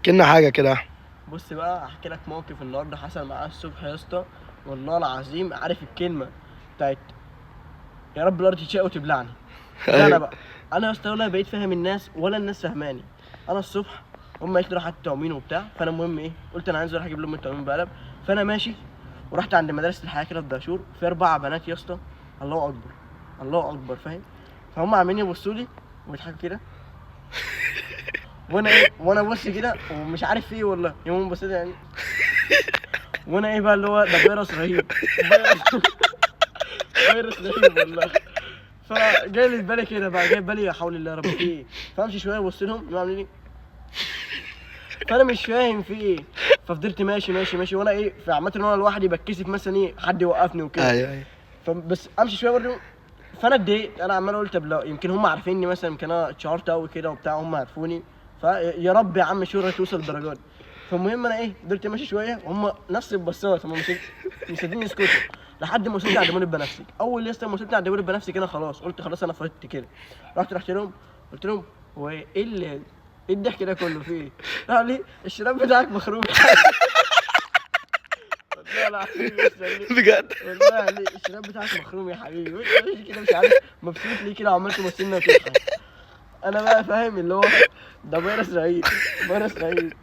احكي لنا حاجة كده يا أحمد. بص بقى احكي لك موقف النهارده حصل معايا الصبح يا اسطى. والله العظيم عارف الكلمة بتاعت يا رب الارض تشق وتبلعني. ده انا بقى، انا يا اسطى ولا بقيت فاهم الناس ولا الناس فاهماني. انا الصبح هم قالت لي روح هات التموين وبتاع، فانا المهم ايه، قلت انا عايز اروح اجيب لهم التموين بقلب. فانا ماشي ورحت عند مدرسه الحياة كده في دهشور، في 4 بنات يا اسطى، الله اكبر الله اكبر فاهم. فهم عمالين يبصوا لي ويضحكوا كده، وانا ايه، وانا بص كده ومش عارف ايه والله، يوم بصيت يعني، وانا ايه بقى اللي هو ده فيروس رهيب، فيروس رهيب والله. فجاي لي في بالي كده بقى، جاي في بالي يا حول الله يا رب في ايه. فامشي شوية وابص لهم يقوموا عاملين ايه، فانا مش فاهم في ايه. ففضلت ماشي ماشي ماشي، وانا ايه في عامة ان انا لوحدي بتكسف مثلا ايه حد يوقفني وكده. ايوه ايوه. فبس امشي شوية برضه، فانا اتضايقت، انا عمال اقول طب لا يمكن هم عارفيني مثلا، يمكن انا اتشهرت قوي كده وبتاع هم عرفوني، فيا رب يا عم شهرة توصل للدرجات دي. فالمهم انا ايه فضلت ماشي شوية وهم نفس البصات، هم مش قادرين يسكتوا، لحد ما وصلت عند مول البنفسج. اول لسه ما وصلت عند مول البنفسج انا خلاص قلت خلاص انا فقدت كده. رحت لهم قلت لهم هو ايه اللي ايه الضحك ده كله في ايه؟ راح لي الشراب بتاعك مخروم. والله العظيم بجد والله يعني الشراب بتاعك مخروم يا حبيبي، وانت ماشي كده مش عارف مبسوط ليه كده وعمال تبص لنا وتضحك. انا بقى فاهم اللي هو ده فيروس رهيب، فيروس رهيب.